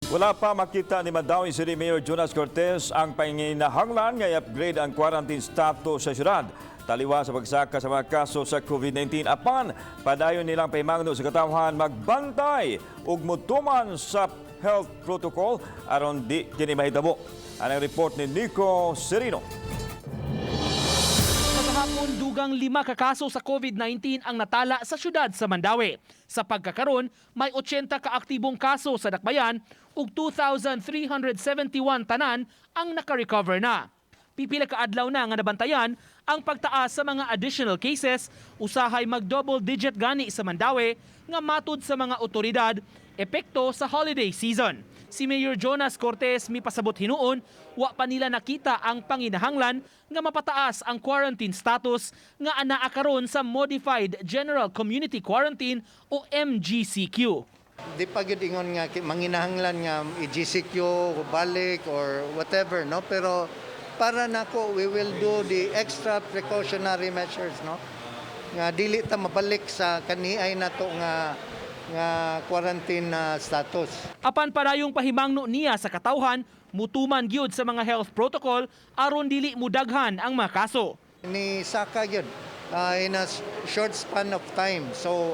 Wala pa makita ni Mandaue City Mayor Jonas Cortes ang panginahanglan nga i-upgrade ang quarantine status sa syudad. Taliwa sa pagsaka sa mga kaso sa COVID-19, apan padayon nilang pahimangno sa katawhan magbantay ug mutuman sa health protocol aron di kini mahitabo. Ang report ni Nico Serino. Kagahapon, dugang 5 ka kaso sa COVID-19 ang natala sa syudad sa Mandaue. Sa pagkakaron, may 80 ka aktibong kaso sa dakbayan ug 2,371 tanan ang naka-recover na. Pipila ka adlaw na nga nabantayan ang pagtaas sa mga additional cases, usahay mag-double digit gani sa Mandaue nga matud sa mga otoridad, epekto sa holiday season. Si Mayor Jonas Cortes mipasabot hinuon, wa pa nila nakita ang panginahanglan nga mapataas ang quarantine status nga anaa karon sa Modified General Community Quarantine o MGCQ. Di pa gyud ingon nga manginahanglan nga i-GCQ balik or whatever, no? Pero para nako, we will do the extra precautionary measures, no, nga dili ta mabalik sa kaniay nato nga nga quarantine na status. Apan padayong pahimangno niya sa katawhan, mutuman gyud sa mga health protocol aron dili mudaghan ang mga kaso. Ni saka gyud in a short span of time, so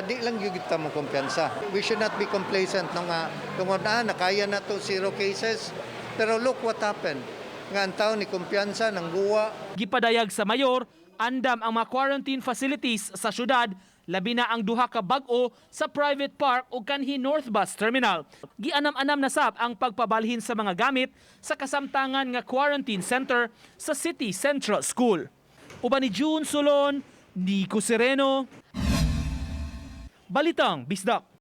di lang gyud ta mo kumpiyansa. We should not be complacent, no, nga tungod nakaya na to, zero cases, pero look what happened, nga ang tao ni kumpiyansa nang guwa. Gipadayag sa mayor, andam ang mga quarantine facilities sa syudad, labi na ang duha ka bag-o sa private park ug kanhi North Bus Terminal. Gianam-anam na sab ang pagpabalhin sa mga gamit sa kasamtangan nga quarantine center sa City Central School. Uban ni June Solon, Nico Sereno, Balitang Bisdak.